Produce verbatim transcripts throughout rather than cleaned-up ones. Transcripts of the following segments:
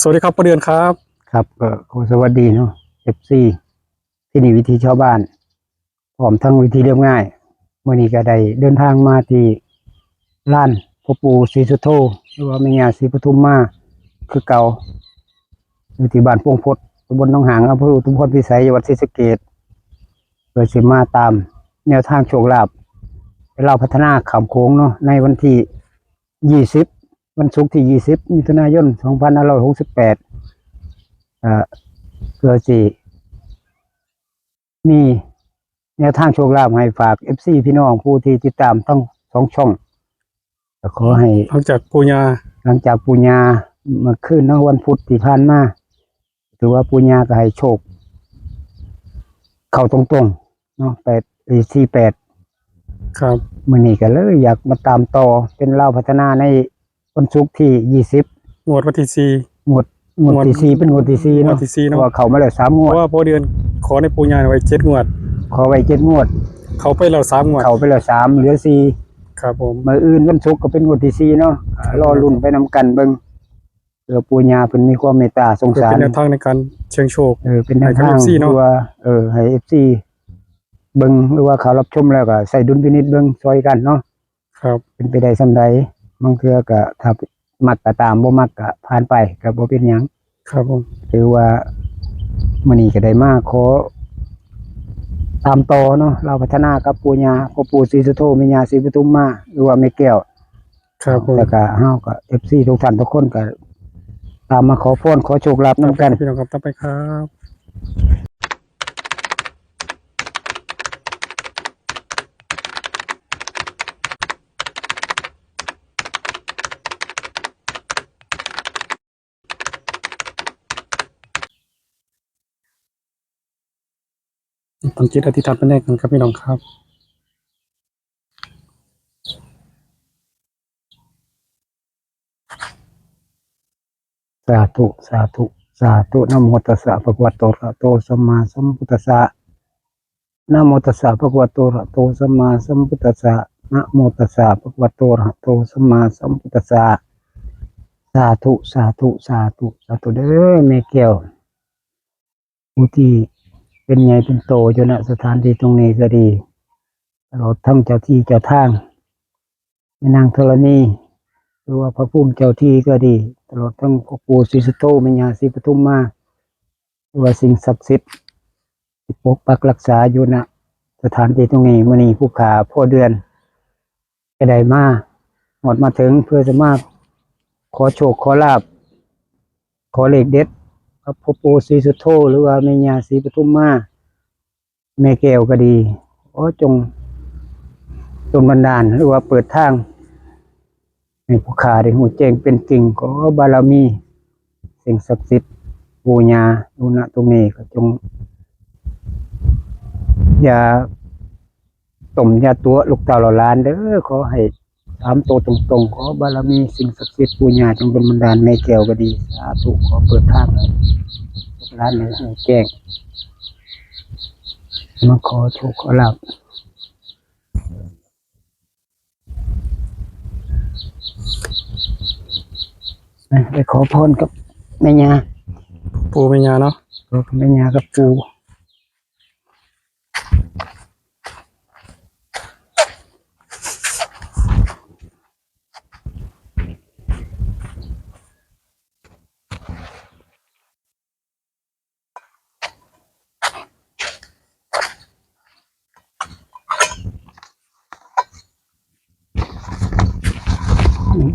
สวัสดีครับ พ่อเดือนครับ ครับ ก็ขอสวัสดีเนาะ เอฟซี ที่นี่วิถีชาวบ้าน พร้อมทั้งวิถีเรียบง่าย มื้อนี้ก็ได้เดินทางมาที่ลานพ่อปู่ศรีสุโธ หรือว่าแม่ย่าศรีปทุมมา คือเก่า อยู่ที่บ้านโป่งพด ตำบลหนองหาง อำเภออุทุมพรพิสัย จังหวัดศรีสะเกษ เพื่อสิมาตามแนวทางโชคลาภ ลาวพัฒนาข้ามโขงเนาะ ในวันที่ ยี่สิบ วันศุกร์ที่ ยี่สิบ มิถุนายน สองพันห้าร้อยหกสิบแปด เอ่อ เพื่อสิมีแนวทางโชคลาภให้ฝาก เอฟซี พี่น้องผู้ที่ติดตามทั้งสองช่อง ก็ขอให้ หลังจากปู่ย่า หลังจากปู่ย่าเมื่อคืนเนาะ วันพุธที่ผ่านมา ถือว่าปู่ย่าก็ให้โชค เข้าตรงๆ เนาะ แปด เอ้ย สี่แปด ครับ มื้อนี้ก็เลยอยากมาตามต่อเป็นลาวพัฒนาในวันศุกร์ที่ ยี่สิบ งวดวันที่สี่ งวด งวดที่สี่ เป็นงวดที่สี่ งวด เนาะ ที่สี่เนาะ เพราะว่าเข้ามาแล้วสามงวด เพราะว่าพ่อเดือนขอในปู่ย่าไว้เจ็ดงวด ขอไว้เจ็ดงวด เข้าไปแล้วสามงวด เข้าไปแล้วสาม เหลือสี่ ครับผม มื้ออื่นวันศุกร์ก็เป็นงวดที่สี่เนาะ ครับ รอลุ้นไปนำกันเบิ่ง เออ ปู่ย่าเพิ่นมีความเมตตาสงสาร เพื่อเป็นแนวทางในการเสี่ยงโชค เออ เป็นแนวทาง ให้กับ เอฟซี เนาะ ที่ว่า เออ ให้ เอฟซี เบิ่ง หรือว่าเขารับชมแล้วก็ใส่ดุลพินิจเบิ่งซอยกันเนาะ ครับ เป็นไปได้ส่ำใด บางเทื่อก็ถ้ามักก็ตาม บ่มักก็ผ่านไป ก็บ่เป็นหยัง ครับผม ถือว่ามื้อนี้ก็ได้มาขอตามต่อเนาะ ลาวพัฒนากับปู่ย่า พ่อปู่ศรีสุโธ แม่ย่าศรีปทุมมา หรือว่าแม่แก้ว ครับผม แล้วก็เฮาก็ เอฟซี ทุกท่านทุกคนก็ตามมาขอพรขอโชคลาภนำกัน ครับพี่น้องครับ ต่อไปครับ ตั้งจิตอธิษฐานไปแน่กันครับพี่น้องครับ สาธุ สาธุ สาธุ นะโมตัสสะ ภะคะวะโต อะระหะโต สัมมาสัมพุทธัสสะ นะโมตัสสะ ภะคะวะโต อะระหะโต สัมมาสัมพุทธัสสะ นะโมตัสสะ ภะคะวะโต อะระหะโต สัมมาสัมพุทธัสสะ สาธุ สาธุ สาธุ สาธุเด้อ แม่แก้ว ผู้ที่เป็นใหญ่เป็นโตอยู่ ณ สถานที่ตรงนี้ก็ดี ตลอดทั้งเจ้าที่เจ้าทาง แม่นางธรณี หรือว่าพระภูมิเจ้าที่ก็ดี ตลอดทั้งพ่อปู่ศรีสุโธ แม่ย่าศรีปทุมมา หรือว่าสิ่งศักดิ์สิทธิ์ที่ปกปักรักษาอยู่ ณ สถานที่ตรงนี้ มื้อนี้ผู้ข้าพ่อเดือน ก็ได้มาฮอดมาถึงเพื่อจะมาขอโชคขอลาภ ขอเลขเด็ดกับพ่อปู่ศรีสุโธ หรือว่าแม่ย่าศรีปทุมมา แม่แก้วก็ดี ขอจงดลบันดาล หรือว่าเปิดทาง ให้ผู้ข้าได้ฮู้แจ้งเป็นจริง ขอบารมีสิ่งศักดิ์สิทธิ์ปู่ย่าอยู่ ณ ตรงนี้ก็จง อย่าต้มอย่าตั๋วลูกเต้าเหล่าหลานเด้อ ขอให้สามโตตรงๆ ขอบารมีสิ่งศักดิ์สิทธิ์ปู่ย่าจงดลบันดาล แม่แก้วก็ดี สาธุ ขอเปิดทางให้ลูกหลานได้ฮู้แจ้ง มาขอโชคขอลาภ นะ ไปขอพรกับแม่ย่า ปู่แม่ย่าเนาะ ขอกับแม่ย่ากับปู่ อืม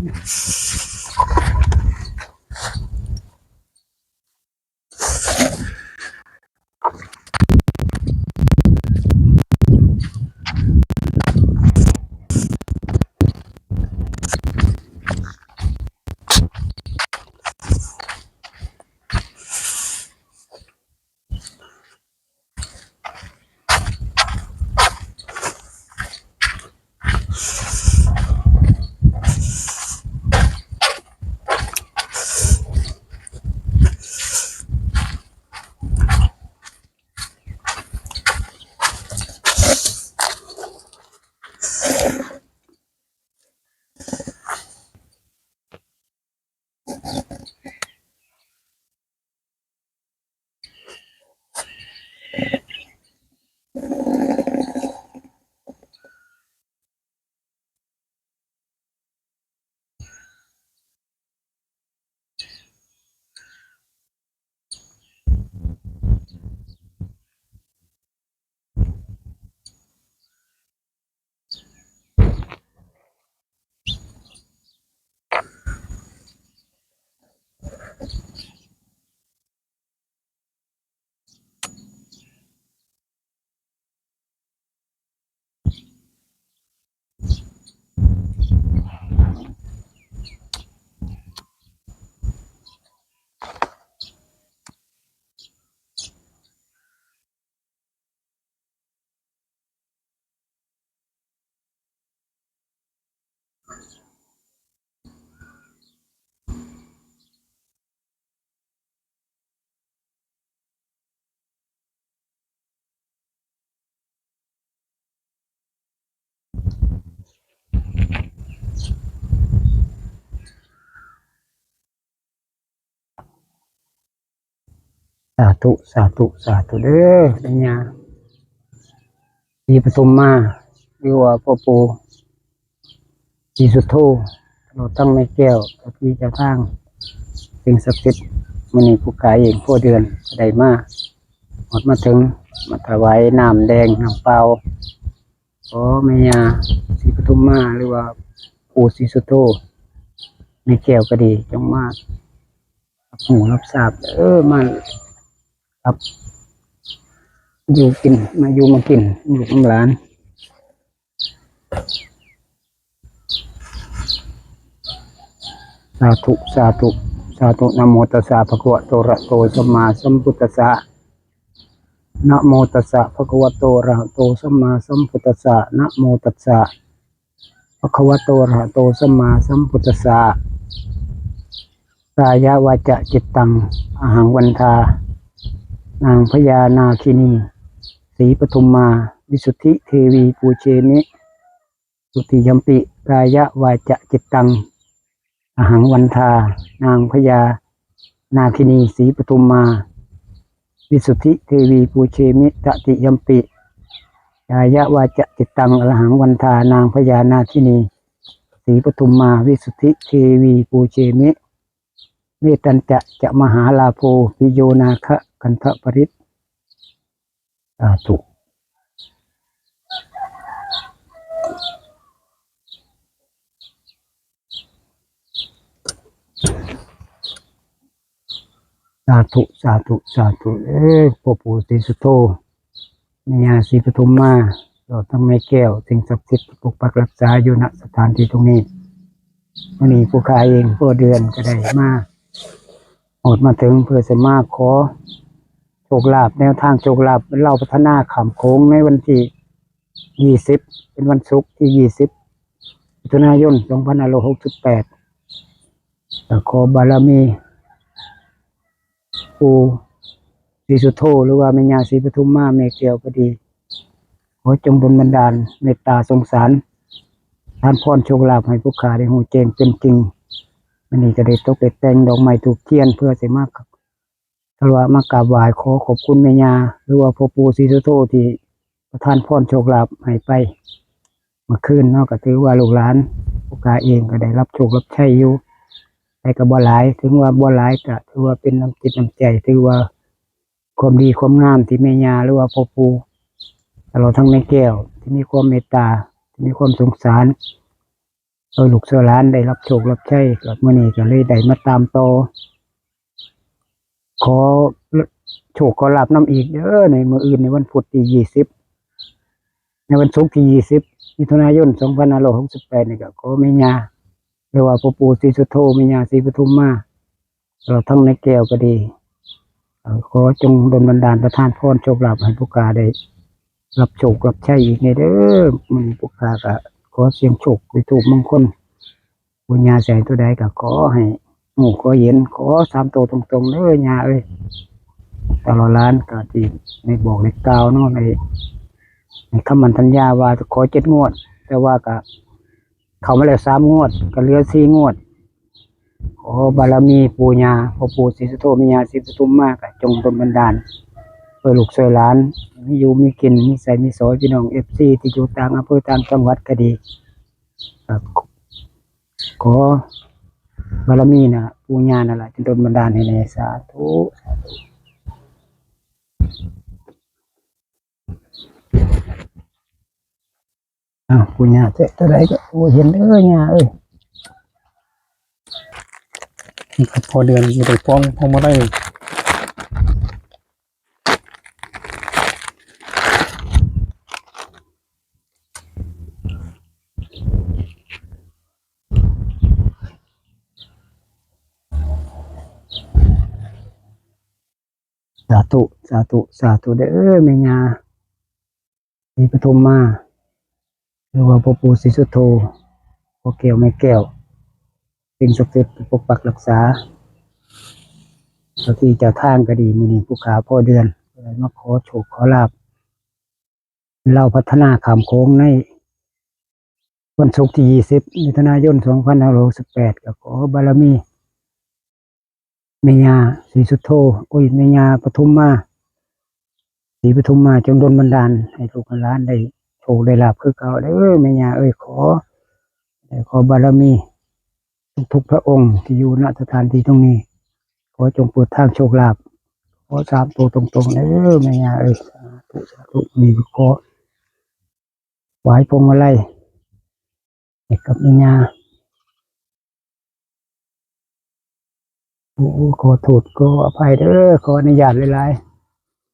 สาธุ สาธุ สาธุเด้อ แม่ย่าศรีปทุมมา หรือว่าพ่อปู่ศรีสุโธ ตลอดทั้งแม่แก้ว เจ้าที่เจ้าทาง สิ่งศักดิ์สิทธิ์ มื้อนี้ผู้ข้าเอง พ่อเดือน ได้มา ฮอดมาถึง มาถวายน้ำแดง น้ำเปล่า ขอแม่ย่าศรีปทุมมา หรือว่าปู่ศรีสุโธ แม่แก้วก็ดี จงมารับรู้รับทราบ เออ มารับอยู่กิน มาอยู่มากิน ลูกหลาน สาธุ สาธุ สาธุ นะโมตัสสะ ภะคะวะโต อะระหะโต สัมมาสัมพุทธัสสะ นะโมตัสสะ ภะคะวะโต อะระหะโต สัมมาสัมพุทธัสสะ นะโมตัสสะ ภะคะวะโต อะระหะโต สัมมาสัมพุทธัสสะ กายะวาจาจิตตัง อะหังวันทา นางพญานาคินี ศรีปทุมมา วิสุทธิเทวี ปูเชมิ ทุติยัมปิ กายะวาจาจิตตัง อะหังวันทา นางพญานาคินี ศรีปทุมมา วิสุทธิเทวี ปูเชมิ ตติยัมปิ กายะวาจาจิตตัง อะหังวันทา นางพญานาคินี ศรีปทุมมา วิสุทธิเทวี ปูเชมิ เมตัญจะ จะมหาลาโภ ปิโยนาคะกันทะปริต สาธุ สาธุ สาธุ สาธุ เอ้ย พ่อปู่ศรีสุโธ แม่ย่าศรีปทุมมา ตลอดทั้งแม่แก้ว สิ่งศักดิ์สิทธิ์ที่ปกปักรักษาอยู่ ณ สถานที่ตรงนี้ มื้อนี้ผู้ข้าเอง พ่อเดือน ก็ได้มา ฮอดมาถึง เพื่อจะมาขอโชคลาภ แนวทางโชคลาภ เหล้าพัฒนาข้ามโขง ในวันที่ยี่สิบ เป็นวันศุกร์ที่ยี่สิบ มิถุนายน สองพันห้าร้อยหกสิบแปด ก็ขอบารมี ปู่ศรีสุโธ หรือว่าแม่ย่าศรีปทุมมา แม่แก้วก็ดี ขอจงดลบันดาลเมตตาสงสาร ทานพรโชคลาภให้ผู้ข้าได้ฮู้แจ้งเป็นจริง มื้อนี้ก็ได้ตกได้แต่งดอกไม้ธูปเทียน เพื่อสิมา ถวายมากราบไหว้ขอขอบคุณแม่ย่า หรือว่าพ่อปู่ศรีสุโธ ที่ประทานพรโชคลาภให้ไปเมื่อคืนเนาะ ก็ถือว่าลูกหลานผู้ข้าเองก็ได้รับโชครับชัยอยู่ แต่ก็บ่หลาย ถึงว่าบ่หลายก็ถือว่าเป็นน้ำจิตน้ำใจ ถือว่าความดีความงามที่แม่ย่าหรือว่าพ่อปู่ ตลอดทั้งแม่แก้ว ที่มีความเมตตา ที่มีความสงสาร เออ ลูกเสือหลานได้รับโชครับชัย ก็มื้อนี้ก็เลยได้มาตามต่อ ขอโชคขอลาภนำอีกเด้อ ในมื้ออื่น ในวันพุธที่ยี่สิบ ในวันศุกร์ที่ยี่สิบ มิถุนายน สองพันห้าร้อยหกสิบแปด นี่ก็ขอแม่ย่า หรือว่าพ่อปู่ศรีสุโธ แม่ย่าศรีปทุมมา ตลอดทั้งแม่แก้วก็ดี เอ่อ ขอจงดลบันดาลประทานพรโชคลาภให้ผู้ข้าได้รับโชครับชัยอีกแน่เด้อ มื้อนี้ผู้ข้าก็ขอเสี่ยงโชคด้วยธูปมงคล ปู่ย่าสิให้ตัวใดก็ขอให้ฮู้ขอเห็น ขอสามตัวตรงๆเด้อย่าเอ้ย ตลอดหลานก็ที่ได้บอกได้กล่าวเนาะ ใน ในคำมั่นสัญญาว่าจะขอเจ็ดงวด แต่ว่าก็เข้ามาแล้วสามงวด ก็เหลือสี่งวด ขอบารมีปู่ย่า พ่อปู่ศรีสุโธ แม่ย่าศรีปทุมมา ก็จงดลบันดาล เพื่อลูกเสือหลาน มีอยู่มีกิน มีใช้มีสอย พี่น้อง เอฟซี ที่อยู่ต่างอำเภอต่างจังหวัดก็ดี ครับ ขอบารมีนะ ปู่ย่านั่นล่ะ จงดลบันดาลให้แน่ สาธุ สาธุ อ้าว ปู่ย่าเจ๊ตัวใดก็ โอ้ เห็นเด้อย่าเอ้ย นี่ครับ พ่อเดือนอยู่ในป้องพวงมาลัย สาธุ สาธุ สาธุเด้อแม่ย่าศรีปทุมมา หรือว่าพ่อปู่ศรีสุโธ พ่อแก้วแม่แก้ว สิ่งศักดิ์สิทธิ์ที่ปกปักรักษา เจ้าที่เจ้าทางก็ดี มื้อนี้ผู้ข้าพ่อเดือนก็ได้มาขอโชคขอลาภ เหล้าพัฒนาข้ามโขงในวันศุกร์ที่ยี่สิบ มิถุนายน สองพันห้าร้อยหกสิบแปด ก็ขอบารมีแม่ย่าศ ศรีสุโธ โอ้ย แม่ย่าปทุมมา ศรีปทุมมา จงดลบันดาลให้ลูกหลานได้โชคได้ลาภคือเก่าเด้อ แม่ย่าเอ้ย ขอ ขอบารมีทุกๆพระองค์ที่อยู่ ณ สถานที่ตรงนี้ ขอจงเปิดทางโชคลาภ ขอสามตัวตรงๆเด้อ แม่ย่าเอ้ย สาธุ สาธุ นี่ขอ ถวายพวงมาลัยให้กับแม่ย่า โอ้ ขอโทษ ขออภัยเด้อ ขออนุญาตหลาย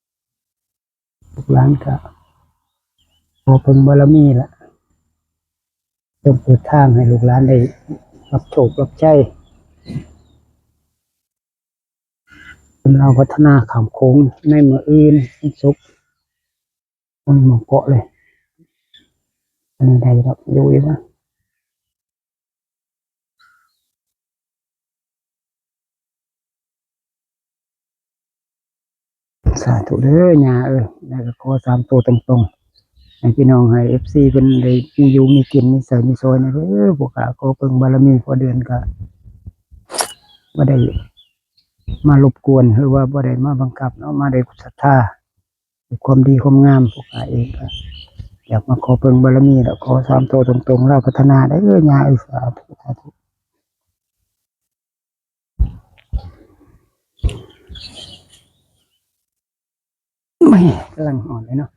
ๆ ลูกหลานก็ขอเพิ่งบารมีละ จงเปิดทางให้ลูกหลานได้รับโชครับชัย เป็นลาวพัฒนาข้ามโขงในมื้ออื่นวันศุกร์ มันหมองเกาะเลย อันนี้ได้ครับ อยู่อีกนะ สาธุเด้อย่าเอ้ย แล้วก็ขอสามตัวตรงๆ ให้พี่น้อง ให้เอฟซีเพิ่นได้มีอยู่มีกิน มีใช้มีสอยนะเด้อ พวกข้าขอเพิ่งบารมี พอเดือนก็บ่ได้มารบกวน หรือว่าบ่ได้มาบังคับเนาะ มาด้วยศรัทธา ความดีความงาม พวกข้าเองก็อยากมาขอเพิ่งบารมี แล้วขอสามตัวตรงๆ ลาวพัฒนาเด้อย่าเอ้ย สาธุ สาธุ แม่กำลังอ่อนเลยเนาะ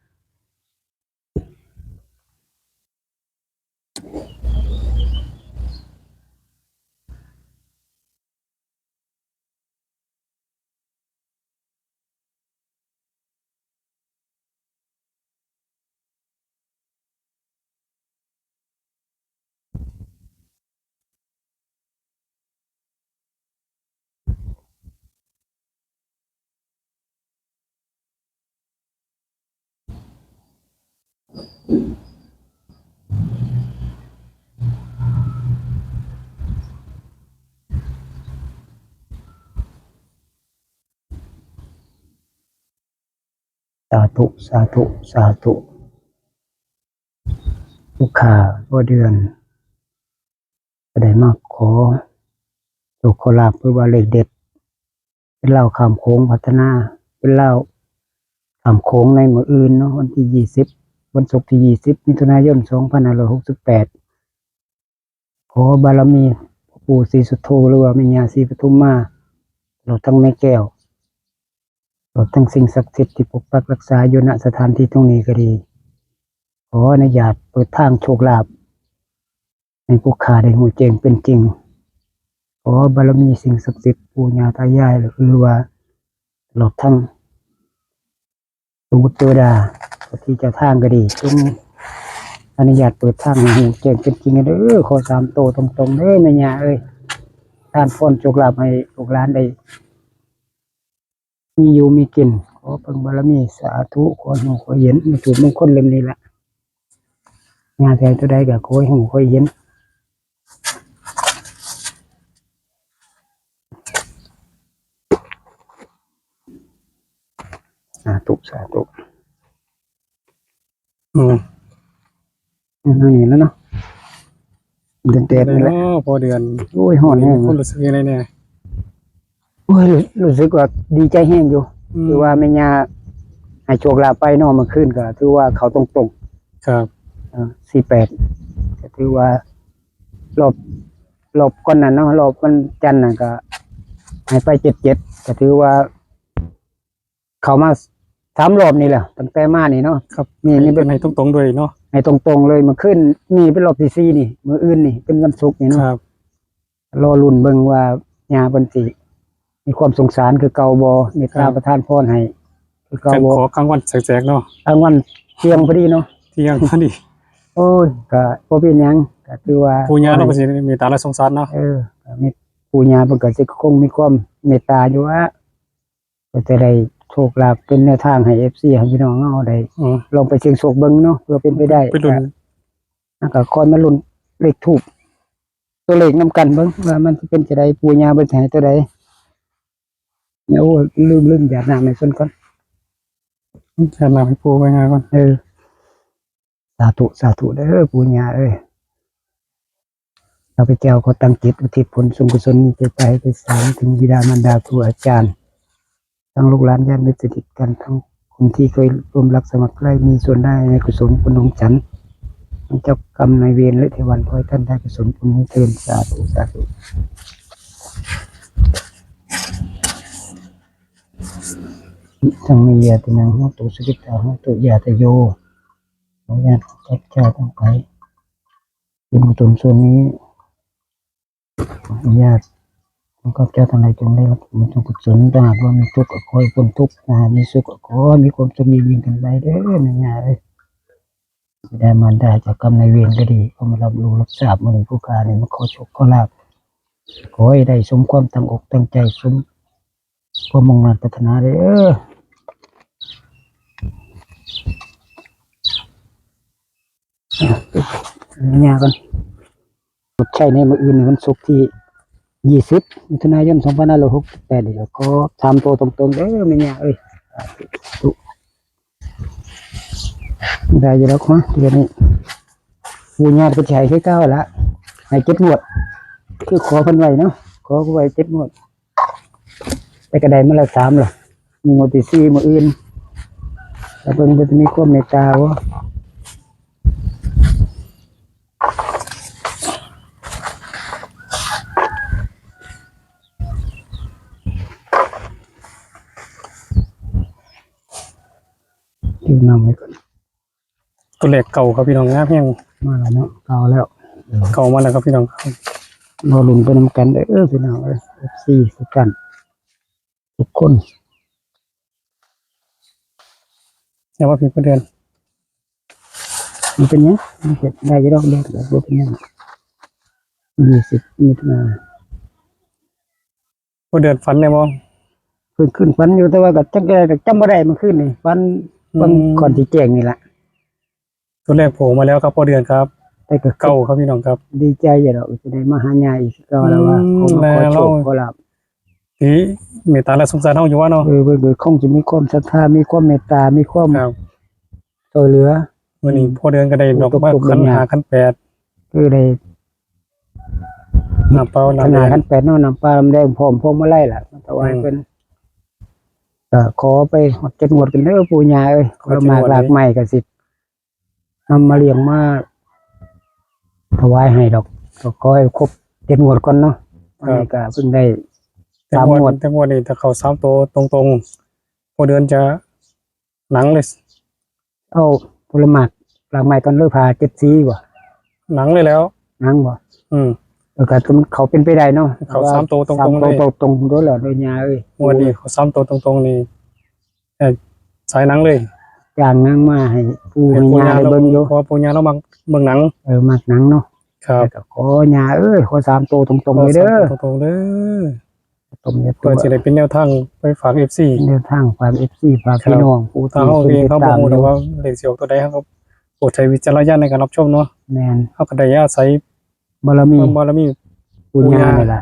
สาธุ สาธุ สาธุ ลูกค้าพ่อเดือน ก็ได้มาขอโชคขอลาภ เพื่อว่าเลขเด็ด เป็นลาวข้ามโขงพัฒนา เป็นลาวข้ามโขงในมื้ออื่นเนาะ วันที่ยี่สิบ วันศุกร์ที่ยี่สิบ มิถุนายน สองพันห้าร้อยหกสิบแปด ขอบารมีพ่อปู่ศรีสุโธ หรือว่าแม่ย่าศรีปทุมมา ตลอดทั้งแม่แก้ว ตลอดทั้งสิ่งศักดิ์สิทธิ์ที่ปกปักรักษาอยู่ ณ สถานที่ตรงนี้ก็ดี ขออนุญาตเปิดทางโชคลาภ ให้ผู้ข้าได้ฮู้แจ้งเป็นจริง ขอบารมีสิ่งศักดิ์สิทธิ์ปู่ย่าตายาย หรือว่าตลอดทั้ง สมมุติเทวดา เจ้าที่เจ้าทางก็ดี จงอนุญาตเปิดทางให้ฮู้แจ้งเป็นจริงเด้อ ขอสามตัวตรงๆเด้อแม่ย่าเอ้ย ทานพรโชคลาภให้ลูกหลานได้ มีอยู่มีกิน ขอเพิ่งบารมี สาธุ ขอฮู้ขอเห็น วัตถุมงคลเล่มนี้ละ ย่าใส่ตัวใดก็ขอให้ฮู้ขอเห็น สาธุ สาธุ อืม นั่นนี่แล้วเนาะ แดดๆนี่แหละ เนาะ พอเดือน โอ้ย ฮ้อนแฮง คนรู้สึกยังไงเนี่ย โอ้ย รู้ รู้สึกว่าดีใจแฮงอยู่ อืม ถือว่าแม่ย่าให้โชคลาภไปเนาะ เมื่อคืนก็ถือว่าเข้าตรงๆ ครับ เออ สี่แปด ก็ถือว่า รอบ รอบก่อนนั้นเนาะ รอบวันจันทร์น่ะก็ให้ไป เจ็ดเจ็ด ก็ถือว่า เข้ามาสามรอบนี่แหละ ตั้งแต่มานี่เนาะ ครับ นี่ นี่เป็น ให้ตรงๆด้วยเนาะ ให้ตรงๆเลย เมื่อคืนนี่เป็นรอบที่สี่นี่ มื้ออื่นนี่เป็นวันศุกร์นี่เนาะ ครับ รอลุ้นเบิ่งว่าย่าเพิ่นสิมีความสงสารคือเก่าบ่ เมตตา ครับ ประทานพรให้คือเก่าบ่ จั่งขอกลางวันแสกๆเนาะ กลางวันเที่ยงพอดีเนาะ เที่ยงพอดี โอ้ย ก็บ่เป็นหยัง ก็ถือว่า ปู่ย่าเนาะก็สิเมตตาและสงสารเนาะ เออ ก็มี ปู่ย่าเพิ่นก็สิคงมีความเมตตาอยู่ว่า ก็จะได้โชคลาภเป็นแนวทางให้ เอฟซี ให้พี่น้องเฮาได้ อืม ลองไปเสี่ยงโชคเบิ่งเนาะ เพื่อเป็นไปได้ ไปลุ้น ก็ แล้วก็คอยมาลุ้นเลขธูป ตัวเลขนำกันเบิ่งว่ามันสิเป็นจั่งใด ปู่ย่าเพิ่นสิให้ตัวใด เนี่ย โอ้ ลืม ลืมหยาดน้ำให้เพิ่นก่อน หยาดน้ำให้ปู่ไว้ก่อน เออ สาธุ สาธุเด้อปู่ย่าเอ้ย ข้าพเจ้าขอตั้งจิตอุทิศผลส่วนกุศลนี้ไป ไปสารถึงบิดามารดาครูอาจารย์ ทั้งลูกหลานญาติมิตรสนิทกัน ทั้งคนที่เคยร่วมรับสมัครใคร่มีส่วนได้ในกุศลบุญของฉัน ทั้งเจ้ากรรมนายเวรและเทวัน ขอให้ท่านได้กุศลบุญนี้เทอญ สาธุ สาธุ ทั้งมียาตินัง โหตุ สุขิตา โหตุ ญาติโย ขออนุญาตข้าพเจ้าทั้งหลาย บุญกุศลส่วนนี้ ขออนุญาต ขอข้าพเจ้าทั้งหลายจงได้รับบุญส่วนกุศล ถ้าหากว่ามีทุกข์ก็ขอให้พ้นทุข ถ้าหากมีสุขก็ขอให้มีความสุขยิ่งๆขึ้นไปเด้อ แม่ย่าเอ้ย บิดามารดาเจ้ากรรมนายเวรก็ดี ก็มารับรู้รับทราบ มื้อนี้ผู้ข้านี่มาขอโชคขอลาภ ขอให้ได้สมความตั้งอกตั้งใจ สมความมุ่งมั่นปรารถนาเด้อ แม่ย่าก่อน ชดใช้ในมื้ออื่น ในวันศุกร์ที่ยี่สิบ มิถุนายน สองพันห้าร้อยหกสิบแปด นี่ก็ขอสามตัวตรงๆเด้อ แม่ย่าเอ้ย สาธุ ได้อยู่แล้วเนาะ เดี๋ยวนี้ ปู่ย่าก็สิให้คือเก่าละ ให้เจ็ดงวด คือขอเพิ่นไว้เนาะ ขอเพิ่นไว้เจ็ดงวด แต่ก็ได้มาแล้วสามล่ะ มีงวดที่สี่มื้ออื่น แล้วเพิ่นก็จะมีความเมตตาบ่ ดูนำไว้ก่อน ตัวเลขเก่าครับพี่น้อง งามแฮง มาแล้วเนาะ เก่าแล้ว เก่ามาแล้วครับพี่น้องครับ รอลุ้นไปนำกันเด้อพี่น้องเอ้ย เอฟซี ทุกท่าน ทุกคน อย่าว่าผิดประเดือน มันเป็นหยัง มันเป็นได้อยู่ดอกเดียว แต่บ่เป็นหยัง ยี่สิบ มิถุนา ประเดือนฝันแน่บ่ เพิ่นขึ้นฝันอยู่ แต่ว่าก็จักได้ จำบ่ได้เมื่อคืนนี่ ฝัน อืม บางก่อนสิแจ้งนี่ล่ะ ตัวเลขโผล่มาแล้วครับ พ่อเดือนครับ แต่ก็ เก่าครับพี่น้องครับ ดีใจอยู่ดอก จะได้มาหาย่าอีก ก็แล้วว่า อืม ขอมาขอโชค แล้ว ขอลาภ ที่เมตตาและสงสารเฮาอยู่ว่าเนาะ เออ เพิ่นก็คงจะมีความศรัทธา มีความเมตตา มีความ ครับ ช่วยเหลือ มื้อนี้ อืม พ่อเดือนก็ได้ดอกไม้ ตกๆ ขันห้า ขันแปด คือได้ น้ำเปล่า ขันห้า น้ำแดง ขันแปดเนาะ น้ำเปล่าน้ำแดง พร้อมพวงมาลัยล่ะ มาถวาย อืม เพิ่น ก็ขอไปฮอดเจ็ดงวดกันเด้อ ปู่ย่าเอ้ย ขอเจ็ดงวด ผลหมากหลากไม้ก็สิ นำมาเลี้ยงมาถวายให้ดอก ก็ขอให้ครบเจ็ดงวดก่อนเนาะ ครับ อันนี้ก็เพิ่งได้ แต่งวด สามงวด แต่งวดนี้ถ้าเข้าสามตัวตรงๆ พ่อเดือนจะหนังเลย เอาผลหมากหลากไม้ก่อน หรือผ่าเจ็ดสีบ่ หนังเลยแล้ว หนังบ่ อืม เออ ก็มันเข้าเป็นไปได้เนาะ เข้าสามตัวตรงๆ สามตัว เลย ตรงๆ โดยแล้ว โดยย่าเอ้ย งวดนี้เข้าสามตัวตรงๆ นี่ เอ่อ สายหนังเลย จ้างหนังมาให้ปู่ให้ย่าได้เบิ่งอยู่ เพราะว่าปู่ย่าเรามักเบิ่งหนัง เออ มักหนังเนาะ ครับ แล้วก็ขอย่าเอ้ย ขอสามตัวตรงๆ เลยเด้อ ขอสามตัวตรงๆ เด้อ ตรงนี้ เพื่อสิได้เป็นแนวทางไปฝาก เอฟซี แนวทางฝาก เอฟซี ฝาก ครับ พี่น้องผู้ที่ ถ้าเฮาเองเฮาบ่ฮู้ดอกว่าเลขสิออกตัวใด เฮาก็โปรดใช้วิจารณญาณในการรับชมเนาะ แม่น เฮาก็ได้อาศัย บารมี บารมี ปู่ย่า ปู่ย่านี่ล่ะ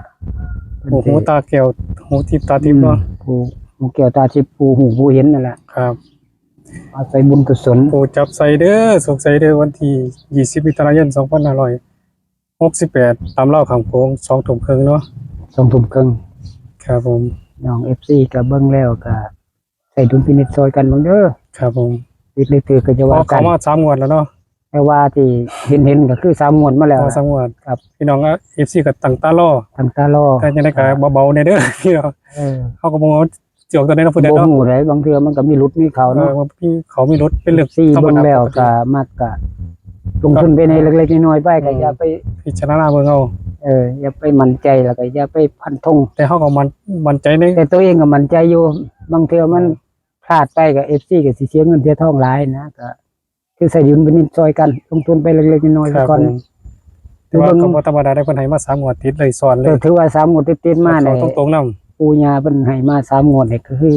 โอ้โห ตาแก้ว หูทิพย์ตาทิพย์เนาะ อืม ผู้ หูแก้วตาทิพย์ ผู้ฮู้ผู้เห็นนั่นแหละ ครับ อาศัยบุญกุศล ปู่จับใส่เด้อ สุขใส่เด้อ วันที่ยี่สิบ มิถุนายน สองพันห้าร้อยหกสิบแปด ตามลาวข้างโขง สองทุ่มครึ่งเนาะ สองทุ่มครึ่ง ครับผม น้อง เอฟซี ก็เบิ่งแล้วก็ ใช้ดุลพินิจช่วยกันเบิ่งเด้อ ครับผม ผิดหรือถูกก็จะว่ากัน เขามาสามงวดแล้วเนาะ แต่ว่าที่เห็นๆ ก็คือสามงวดมาแล้ว อ๋อ สามงวด ครับ พี่น้อง เอฟซี ก็ตั้งตารอ ตั้งตารอ แต่จังได๋ก็เบาๆ แน่เด้อ พี่น้อง เออ เฮาก็บ่รู้ว่าสิออกตัวใดเนาะ พ่อเดือนเนาะ บ่ฮู้ได๋ บางเทื่อมันก็มีหลุดมีเข้าเนาะ เออ มีเข้ามีหลุด เป็นเรื่องธรรมดา เอฟซี เบิ่งแล้วก็มักก็ลงทุนไปในเล็กๆ น้อยๆ ไป ก็ อืม อย่าไป พิจารณาเบิ่งเอา เออ อย่าไปมั่นใจ แล้วก็อย่าไปฟันธง แต่เฮาก็มั่น มั่นใจใน แต่ตัวเองก็มั่นใจอยู่ บางเทื่อมัน เออ พลาดไปก็ เอฟซี ก็สิเสียเงินเสียทองหลายนะ ก็คือใช้ดุลพินิจช่วยกัน ลงทุนไปเล็กๆ น้อยๆ ครับ ไปก่อน ผม แต่ว่าก็บ่ธรรมดาได้ เพิ่นให้มาสามงวดติดเลย ซ้อนเลย ก็ถือว่าสามงวดติดๆ มา เข้า นี่ ตรงๆ นำ ปู่ย่าเพิ่นให้มาสามงวดนี่ ก็คือ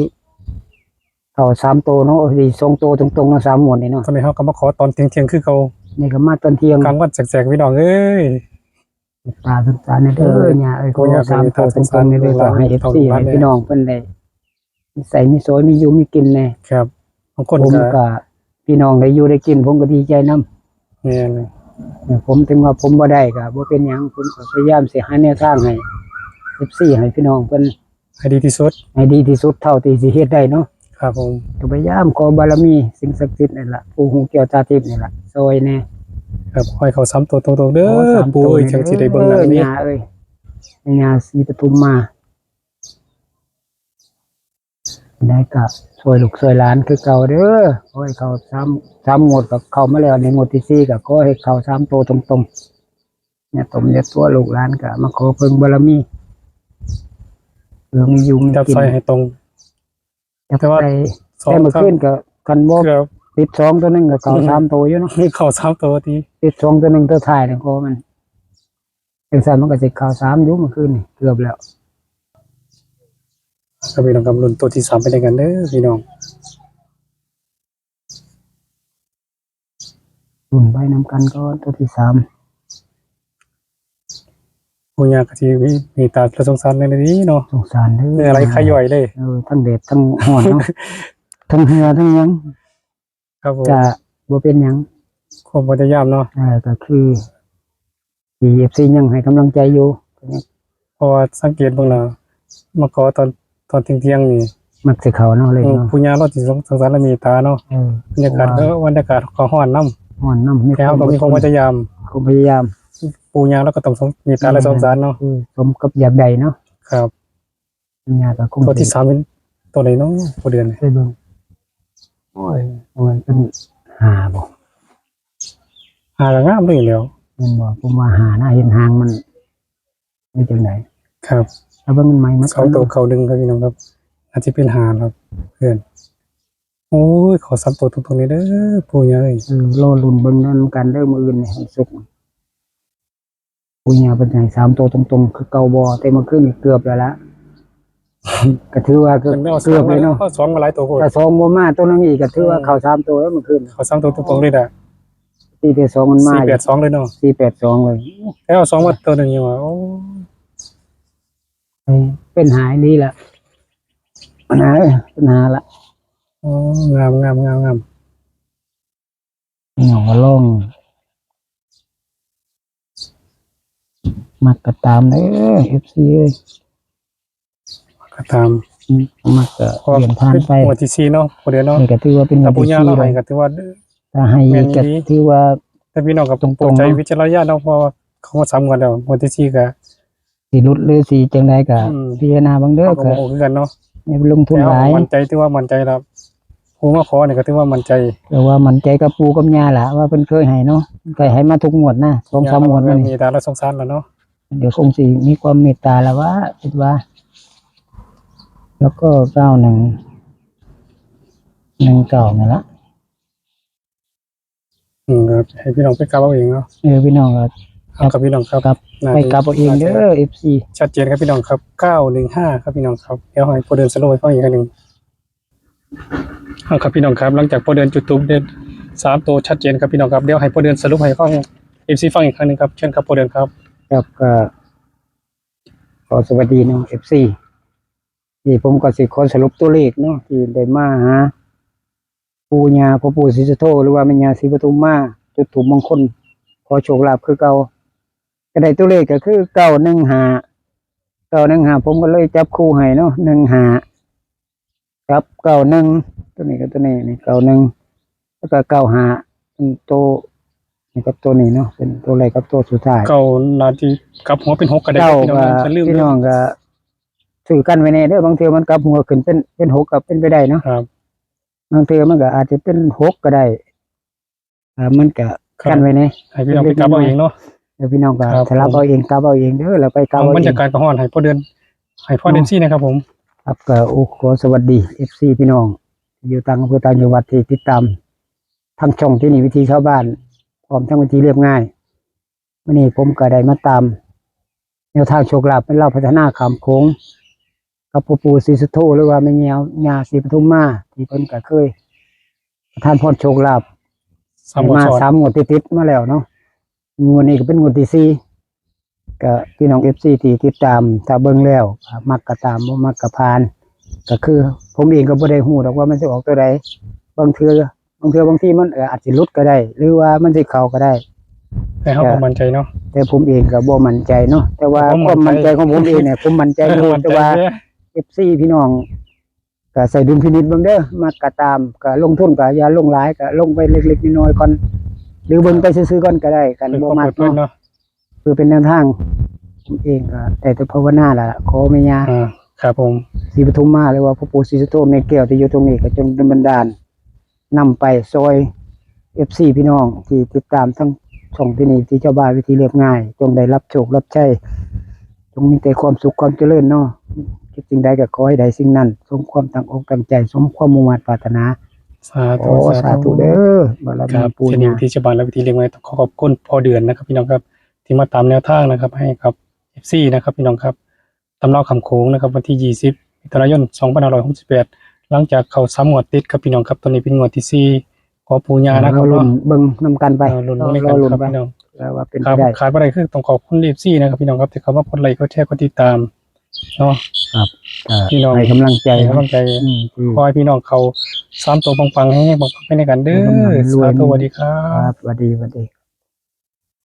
เข้าสามตัวเนาะ เอ้ย สองตัวตรงๆ เนาะ สามงวดนี่เนาะ ตอนนี้เฮาก็มาขอตอนเที่ยงๆ คือเก่า นี่ก็มาตอนเที่ยง กลางวันแสกๆ พี่น้องเอ้ย ตาสงสารแน่เด้อ ปู่ย่า ย่าเอ้ย ปู่ย่า ขอสามตัวตรงๆ แน่เด้อ ปู่ย่า ขอให้ เอฟซี ให้พี่น้องเพิ่นได้ มีใช้มีสอย มีอยู่มีกินแน่ ครับ บางคน ผม ก็ ก็ พี่น้องได้อยู่ได้กิน ผมก็ดีใจนำ แม่น เออ ผมถึงว่าผมบ่ได้ก็บ่เป็นหยัง ผมก็พยายามสิหาแนวทางให้ เอฟซี ให้พี่น้องเพิ่น ให้ดีที่สุด ให้ดีที่สุดเท่าที่สิเฮ็ดได้เนาะ ครับผม ก็พยายามขอบารมีสิ่งศักดิ์สิทธิ์นี่ล่ะ ปู่ฮู้แก้วตาทิพย์นี่ล่ะ ซอยแหน่ ครับ ขอให้เข้าสามตัวตรงๆเด้อ ขอสามตัว ปู่เอ้ย นี่ จังสิได้เบิ่งหนัง เด้อ นี่ ย่าเอ้ย ย่าศรีปทุมมา ได้ก็ซอยลูกซอยหลานคือเก่าเด้อ ขอให้เข้าสาม สามงวดก็เข้ามาแล้ว ในงวดที่สี่ก็ขอให้เข้าสามตัวตรงๆ เนี่ย ตมเนี่ย ตัวลูกหลานก็มาขอเพิ่งบารมี เออ มีอยู่มี จับ กิน ใส่ให้ตรง จับ แต่ว่า ใส่ สอง แต่เมื่อคืนก็ คันบ่ เกือบ ติดสองตัวหนึ่งก็เข้า อืม สามตัวอยู่เนาะ เข้าสามตัวที ติดสองตัวหนึ่งตัวท้ายนี่ก็มัน จังซั่นมันก็สิเข้าสามอยู่เมื่อคืนนี่ เกือบแล้ว ครับพี่น้องครับ ลุ้นตัวที่สามไปด้วยกันเด้อพี่น้อง ลุ้นไปนำกันก่อนตัวที่สาม ปู่ย่าก็สิมีเมตตาและสงสารแหน่เด้อเนาะ สงสารเด้อ เหงื่อไหลคาย่อยเลย เออ ทั้งแดดทั้งร้อนเนาะ ทั้งเหื่อทั้งหยัง ครับผม ก็บ่เป็นหยัง ความพยายามเนาะ เออ ก็คือ ที่ เอฟซี ยังให้กำลังใจอยู่ เพราะว่าสังเกตเบิ่งแล้ว มาขอตอน ตอนเที่ยงๆนี่ มักสิเข้าเนาะ เลขเนาะ อืม ปู่ย่าเราสิสง สงสารและเมตตาเนาะ เออ บรรยากาศ เพราะว่า ก็ บรรยากาศก็ร้อนนำ ร้อนนำ มี แต่เราก็มีความพยายาม ความพยายาม ปู่ย่าเราก็ต้องสง เมตตาและสงสารเนาะ เออ สมกับอยากได้เนาะ ครับ ปู่ย่าก็คง ตัวที่สามเป็นตัวไหนเนาะ พ่อเดือน ไปเบิ่ง โอ้ย มันเป็นห้าบ่ ห้าก็งามเลยแหล้ว แม่นบ่ ผมว่าห้านะ เห็นหางมัน เป็นจังได ครับ ถ้าเบิ่งมันใหม่มัน สองตัวเข้าหนึ่งครับพี่น้องครับ อาจจะเป็นห้าครับ เพื่อน โอ้ย เข้าสามตัวตรงๆเลยเด้อ ปู่ย่าเอ้ย เออ รอลุ้นเบิ่งนำกันเด้อ มื้ออื่นนี่ วันศุกร์ ปู่ย่าเพิ่นให้สามตัวตรงๆ คือเก่าบ่ แต่เมื่อคืนนี่เกือบแล้วละ ก็ถือว่าเกือบ เพิ่นเอาสอง เกือบเลยเนาะ เอาสองมาหลายตัวโพด ถ้าสองบ่มาตัวหนึงอีกก็ถือว่า อืม เข้าสามตัวแล้วเมื่อคืน เข้าสามตัวตรงๆเลยนะ ตีแต่สองมันมา สี่แปดสองเลยเนาะ สี่แปดสองเลย แล้วเอาสองมาตัวหนึ่งอยู่ว่ะ โอ้ เออ เป็นห้าอีหลีละ ปัญหา ปัญหาละ โอ้ งาม งาม งาม งาม พี่น้องก็ลอง มักก็ตามเด้อ เอฟซี เอ้ย ก็ตาม อืม มักก็ เพราะว่า เปลี่ยนผ่านไป เป็นงวดที่สี่เนาะ พอดีเนาะ นี่ก็ถือว่าเป็นงวดที่สี่ ถ้าปู่ย่าเราให้ แล้ว ก็ถือว่า ถ้าให้ แม่นอีหลี ก็ถือว่า แต่พี่น้องก็ ตรงๆ โปรดใช้ เนาะ วิจารณญาณเนาะ เพราะว่าเขามาสามงวดแล้ว งวดที่สี่ก็ สิหลุดหรือสิจังใดก็ อืม พิจารณาเบิ่งเด้อ เขาก็บ่ฮู้คือกันเนาะ ก็อย่าไปลงทุนหลาย แต่ว่ามั่นใจ ถือว่ามั่นใจแล้ว ผู้มาขอนี่ก็ถือว่ามั่นใจ แต่ว่ามั่นใจกับปู่กับย่าล่ะ ว่าเพิ่นเคยให้เนาะ เคยให้มาทุกงวดนะ สองสามงวดมานี่ มีแต่ละสงสารแล้วเนาะ เดี๋ยวคงสิมีความเมตตาแล้วว่า คิดว่า แล้วก็ เก้าหนึ่ง หนึ่งเก้า นั่นละ อืม ครับ ให้พี่น้องไปกลับเอาเองเนาะ เออ พี่น้องก็ เอาครับพี่น้องครับ ครับ น่า ไปกลับเอาเองเด้อ น่าจะ เอฟซี ชัดเจนครับพี่น้องครับ เก้าหนึ่งห้า ครับพี่น้องครับ เดี๋ยวให้พ่อเดินสรุปให้ฟังอีกครั้งหนึ่ง เอาครับพี่น้องครับ หลังจากพ่อเดินจุดธูปเด่นสามตัวชัดเจนครับพี่น้องครับ เดี๋ยวให้พ่อเดินสรุปให้ฟัง เอฟซี ฟังอีกครั้งหนึ่งครับ เชิญครับพ่อเดินครับ ครับ ก็ขอสวัสดีเนาะ เอฟซี ที่ผมก็สิขอสรุปตัวเลขเนาะ ที่ได้มาหา ปู่ย่าพ่อปู่ศรีสุโธ หรือว่าแม่ย่าศรีปทุมมา จุดธูปมงคล ขอโชคลาภคือเก่า ก็ได้ตัวเลขก็คือ เก้าหนึ่งห้า เก้าหนึ่งห้า ผมก็เลยจับคู่ให้เนาะ หนึ่งห้า กับ เก้าหนึ่ง ตัวนี้กับตัวนี้ นี่ เก้าหนึ่ง แล้วก็ เก้าห้า เป็นตัว นี่กับตัวนี้เนาะ เป็นตัวแรกกับตัวสุดท้าย เก้าน่าจะกลับหัวเป็นหกก็ได้ เก้า พี่น้อง ก็ อย่าลืม พี่น้องก็ซื้อกันไว้แน่เด้อ บางเทื่อมันกลับหัวขึ้นเป็น เป็นหกก็เป็นไปได้เนาะ ครับ บางเทื่อมันก็อาจจะเป็นหกก็ได้ อ่า มันก็ ครับ กันไว้แน่ ให้พี่น้องไปกลับเอาเองเนาะ เดี๋ยวพี่น้องก็ ครับ สลับเอาเอง กลับเอาเองเด้อ แล้วไปกลับเอาเอง บรรยากาศก็ฮ้อน ให้พ่อเดิน ให้พ่อเดิน เนาะ ซี่นะครับผม ครับ ก็ โอ้ ขอสวัสดี เอฟซี พี่น้อง อยู่ต่างอำเภอต่างจังหวัดที่ติดตามทางช่องที่นี่วิถีชาวบ้าน พร้อมทั้งวิถีเรียบง่าย มื้อนี้ผมก็ได้มาตามแนวทางโชคลาภเป็นลาวพัฒนาข้ามโขง กับพ่อปู่ศรีสุโธ หรือว่าแม่ย่า ย่าศรีปทุมมา ที่เพิ่นก็เคยประทานพรโชคลาภ สามงวด ให้มา ซ้อน สามงวดติดๆมาแล้วเนาะ งวดนี้ก็เป็นงวดที่สี่ ก็พี่น้อง เอฟซี ที่ติดตาม ถ้าเบิ่งแล้ว อ่า มักก็ตาม บ่มักก็ผ่าน ก็คือผมเองก็บ่ได้ฮู้ดอกว่ามันสิออกตัวใด บางเทื่อ บางเทื่อบางทีมัน เอ่อ อาจสิหลุดก็ได้ หรือว่ามันสิเข้าก็ได้ แต่เราก็มั่นใจเนาะ แต่ผมเองก็บ่มั่นใจเนาะ แต่ว่า ผมมั่นใจ ความมั่นใจของผมเองเนี่ย ผมมั่นใจอยู่ มั่นใจ แต่ว่า เด้อ อฟซีพี่น้อง ก็ใส่ดุลพินิจเบิ่งเด้อ มักก็ตาม ก็ลงทุนก็อย่าลงหลาย ก็ลงไปเล็กๆน้อยๆก่อน หรือเบิ่งไปซื่อๆก่อนก็ได้ กัน เพื่อ บ่ ความ มัก เพลิดเพลิน เนาะ เนาะ เพื่อเป็นแนวทาง ผมเองก็ได้แต่ภาวนาล่ะ ขอแม่ย่า อ่า ครับผม ศรีปทุมมา หรือว่าพ่อปู่ศรีสุโธแม่แก้วที่อยู่ตรงนี้ ก็จงดลบันดาล นำไปซอยเอฟซีพี่น้องที่ติดตามทั้งช่องที่นี่ที่เจ้าบ้านวิธีเรียบง่าย จงได้รับโชครับชัย จงมีแต่ความสุขความเจริญเนาะ คิดสิ่งใดก็ขอให้ได้สิ่งนั้น สมความตั้งอกตั้งใจ สมความมุ่งมาดปรารถนา สาธุ โอ้ สาธุ สาธุเด้อ บารมี ครับ ปู่ ที่นี่ ย่า ที่เจ้าบ้านและวิธีเรียบง่าย ต้องขอขอบคุณพ่อเดือนนะครับพี่น้องครับ ที่มาตามแนวทางนะครับ ให้กับเอฟซีนะครับพี่น้องครับ ตำราคำโขงนะครับ วันที่ยี่สิบ มิถุนายน สองพันห้าร้อยหกสิบแปด หลังจากเข้าสามงวดติดครับพี่น้องครับ ตอนนี้เป็นงวดที่สี่ ขอปู่ย่านะครับ รอลุ้น เนาะ เบิ่งนำกันไป เออ ลุ้น รอ เบิ่งนำกัน รอลุ้น ครับ ไป พี่น้อง แล้วว่าเป็น ครับ ไปได้ ขาดบ่ได้คือต้องขอบคุณเอฟซีนะครับพี่น้องครับ ที่เข้ามากดไลค์กดแชร์กดติดตามเนาะ ครับ พี่น้อง ให้กำลังใจ ให้กำลังใจ อืม อืม ขอให้พี่น้องเขาสามตัวปังๆ ให้ปังๆ ไปในกันเด้อ ให้ร่ำรวย สาธุ สวัสดีครับ ครับ สวัสดี สวัสดี